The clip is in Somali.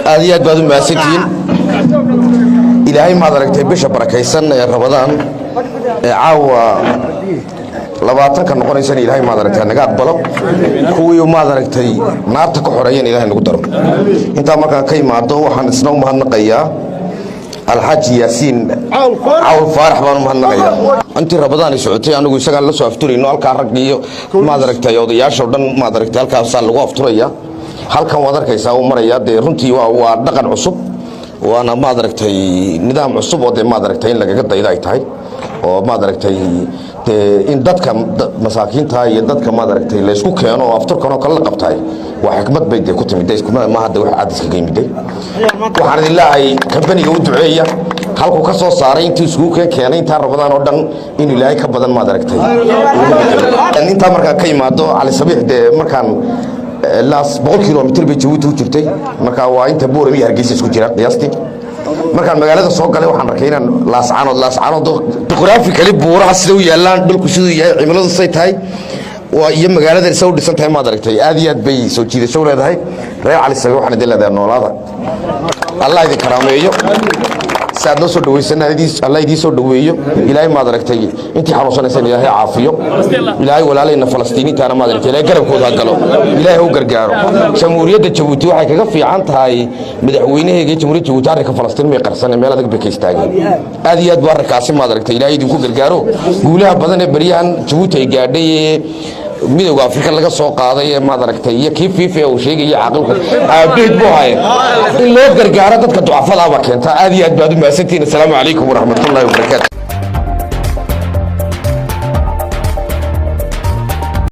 Aad iyo aad baad u mahadsantihiin. Ilaahay, maad aragtay, bisha barakaysan ee Ramadaan ee caawa 20-ka noqonaysana, Ilaahay, maad aragtay, naga aqbalo. Kuwii, maad aragtay, naarta ka xoreeyan Ilahay nagu daro. Intaa markaan ka imaado, waxaan isna u mahadnaqayaa Alxaaji Yaasiin Cawl Faarax baan u mahadnaqayaa. Intii Ramadaan ay socotay, anigu isagaan la soo afturayno halkaa, rag iyo, maad aragtay, odayaasha o dhan, maad aragtay, halkaasaa lagu afturaya. Halkan waad arkaysaa uu maraya. Dee runtii waa dhaqan cusub, waana, maad aragtay, nidaam cusub oo dee, maad aragtay, in lagaga daydo ay tahay, oo, maad aragtay, dee in dadka masaakiinta iyo dadka, maad aragtay, laysku keeno oo afturkan oo kale la qabtaay waa xikmad bay dee ku timid. Maaha de wax caad iskaga yimiday. Waxaan idin leeyahay, kambaniga u duceeya. Halkuu ka soo saaray, intuu iskugu keenay intaa Ramadaan oo dhan, inuu Ilaahay ka badan, maad aragtay. Intaa markaan ka imaado, Cali Sabiix dee markaan laas 100 kilomitir bay Jabuuti u jirtay. Marka waa inta Boorama iyo Hargeysa isku jira qiyaastii. Markaan magaalada soo galay, waxaan arkay inaan Laascaanood juqraafikali, buuraha sida u yaallaan, dhulku siduu yahay, cimiladu say tahay waa iyo magaalada sa u dhisan tahay, maad aragtay, aad iyo aad bay soo jiidasho u leedahay. Reer Cali Sabiix, waxaan idin leedahay noolaada, Allah idin karaameeyo. Si aad noo soo dhaweysana, Allah idiin soo dhaweeyo. Ilaahay, maad aragtay, intii xanuunsanaysan Ilaahay caafiyo. Ilaahay walaalayna Falastiiniintaana, maad aragtay, Ilaahay garabkooda ha galo, Ilaahay ha u gargaaro. Jamhuuriyadda Jabuuti waxay kaga fiican tahay madaxweynaheega Jamhuuriyadda Jabuuti, arrinka Falastiin may qarsanay, meel adag bay ka istaageen. Aad iyo aad buu arrinkaasi, maad aragtay, Ilaahay idinku gargaaro. Guulaha badan ee baryahan Jabuuti ay gaadhay ee Midowga Afrika laga soo qaaday ee, maad aragtay, iyo kii FIFA uu sheegaya, caaqilku aabeed buu haya, in loo gargaaro dadka ducafada baa keenta. Aad iyo aad baad u mahadsantihiin. Assalaamu calaykum waraxmatullaahi wabarakaatu.